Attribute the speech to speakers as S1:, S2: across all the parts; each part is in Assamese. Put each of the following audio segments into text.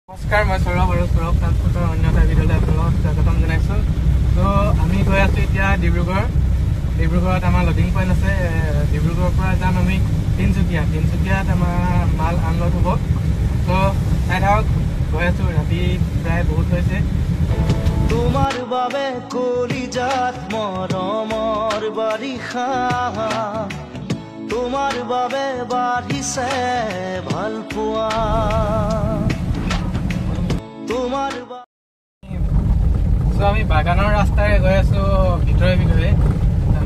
S1: নমস্কাৰ, মই সৌৰভ আৰু সৌৰভ ট্ৰান্সপৰ্টৰ অন্য এটা ভিডিঅ'লৈ আপোনালোকক স্বাগতম জনাইছোঁ। ত' আমি গৈ আছোঁ এতিয়া ডিব্ৰুগড়। ডিব্ৰুগড়ত আমাৰ লোডিং পইণ্ট আছে। ডিব্ৰুগড়ৰ পৰা যাম আমি তিনিচুকীয়া। তিনিচুকীয়াত আমাৰ মাল আনলোড হ'ব। ত' চাই থাকক, গৈ আছোঁ। ৰাতি প্ৰায় বহুত হৈছে।
S2: তোমাৰ বাবে কলিজাত মৰমৰ বাৰিষা, তোমাৰ বাবে বাঢ়িছে ভালপোৱা, তোমাৰ।
S1: চ' আমি বাগানৰ ৰাস্তাৰে গৈ আছোঁ ভিতৰে ভিতৰে,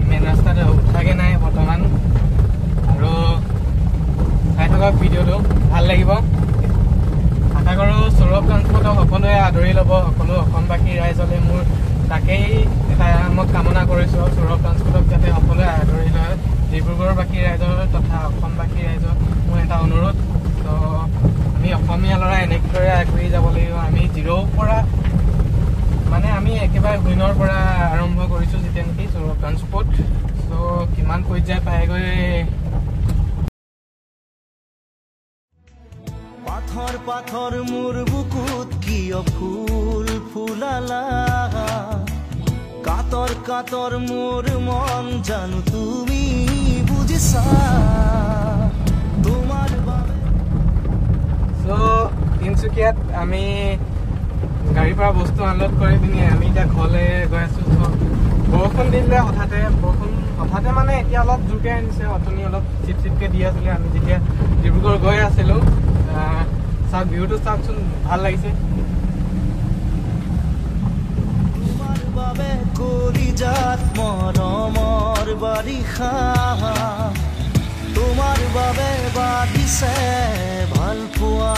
S1: মেইন ৰাস্তাত উঠাগে নাই বৰ্তমান। আৰু চাই থাকক ভিডিঅ'টো, ভাল লাগিব। আশা কৰোঁ সৌৰভ ট্ৰান্সপৰ্টক সকলোৱে আদৰি ল'ব। সকলো অসমবাসী ৰাইজলে মোৰ তাকেই এটা মই কামনা কৰিছোঁ, সৌৰভ ট্ৰান্সপৰ্টক যাতে সকলোৱে আদৰি লয়। ডিব্ৰুগড়বাসী ৰাইজৰ তথা অসমবাসী ৰাইজৰ মোৰ এটা অনুৰোধ। ত' আমি অসমীয়া ল'ৰা এনেদৰে আগবাঢ়ি যাব লাগিব। আমি জিৰ'ৰ পৰা, মানে আমি একেবাৰে শূন্যৰ পৰা আৰম্ভ কৰিছোঁ যেতিয়া নেকি সৌৰভ ট্ৰান্সপৰ্ট। চ' কিমান পৰ্যায় পায়গৈ।
S2: পাথৰ পাথৰ মোৰ বুকুত কিয় ফুল ফুলালা, কাতৰ কাতৰ মোৰ মন জানো তুমি বুজিছা, তোমাৰ বাবে।
S1: চ' তিনিচুকীয়াত আমি গাড়ীৰ পৰা বস্তু আনলোড কৰি পিনি আমি এতিয়া ঘৰলৈ গৈ আছোঁ। চ' বৰষুণ দি দিলে হঠাতে। বৰষুণ হঠাতে মানে এতিয়া অলপ জোৰকৈ আনিছে, অথনি অলপ চিপ চিপকৈ দি আছিলে আমি যেতিয়া ডিব্ৰুগড় গৈ আছিলোঁ। চাওক, ভিউটো চাওকচোন, ভাল লাগিছে।
S2: তোমাৰ বাবে কলিজাত মৰমৰ বাৰিষা, তোমাৰ বাবে বাঢ়িছে ভালপোৱা।